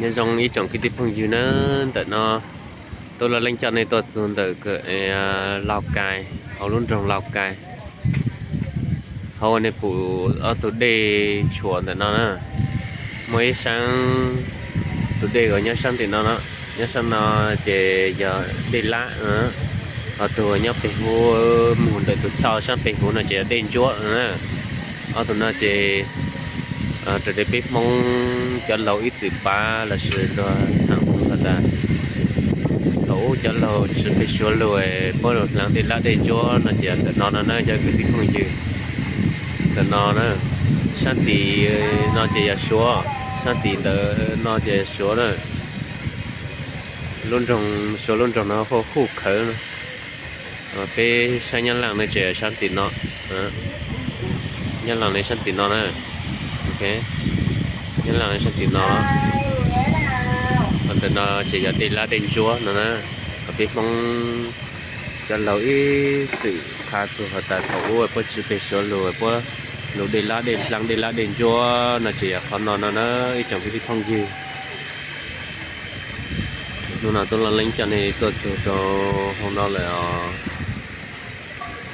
Nyob zoo ib tsoom kwv tij phooj ywg na, ntawm no Tub Laj Leeb coj nej tuaj txug ntawm Lauj Kais, hauv lub nroog Lauj Kais. Hauv uas nej pum ob tug dej tshuam ntawm no na, muaj ib sab, tus dej uas nyob sab tim no, nyob sab no ces yog dej lab, ho tus uas nyob pem huv, mus ntawm tus choj sab pem huv no ces yog dej ntsuab na. Ob tug no ces raws li peb Hmoob cov laus ib txwm pav lossis luag tham has tas thaum ub cov laus tsis peg Suav lug puab lug dlaag dej lab dej ntsuab no ces ntawm no no na cov kwv tij phooj ywg. Ntawm no na, sab tim no ces yog Suav, sab tim ntawm no ces yog Suav na. Lub nroog, Suav lub nroog no hu Huj Khawv no. Peb sab Nyab Laj no ces sab tim no, Nyab Laj no sab tim no na, Nyab Laj no sab tim no. Ho ntawm no ces yog dej lab dej ntsuab no na. Ho peb Hmoob cov laus ib txwm qha txug has tas thaum ub puab tsis peg Suav lug puab lug dej lab dej dlaab dej lab dej ntsuab no ces yog qhov no no na ib tsoom kwv tij phooj ywg. Hnub no Tub Laj Leeb coj nej tuaj txug rau hauv no lawm os.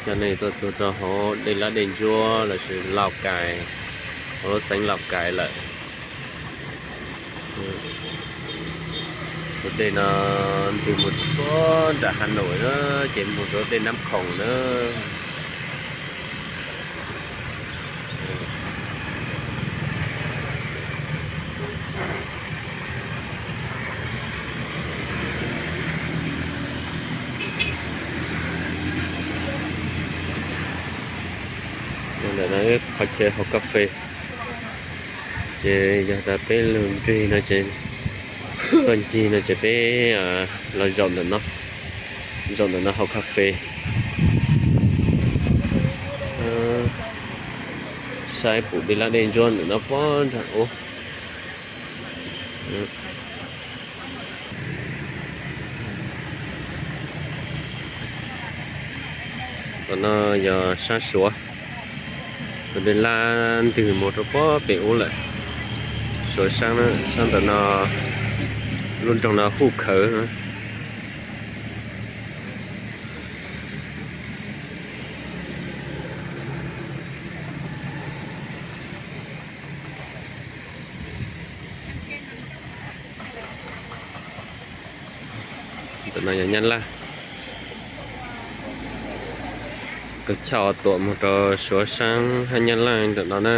Coj nej tuaj txug rau hauv dej lab dej ntsuab lossis Lauj Kais, hauv lub xeev Lauj Kais lawm. Tus dej no ntws mus puag nram Has Nois na, ces mus rau dej Nab Khoom na. Ntawm no ib qhov chaw haus kas fes, ces yog tas peb lug nrug no ces, tuaj ncig no ces peb los zaum ntawm no, zaum ntawm no haus kas fes. Saib pum dej lab dej ntsuab ntawm no puag nrag ub. Tom no yog sab Suav, tus dej lab ntws mus rau puag pem ub lawm. Suav sab, sab ntawm no, lub nroog no Huj Khawv. Ntawm no yog Nyab Laj, tus choj tuam mus rau Suav sab hab Nyab Laj ntawm no na.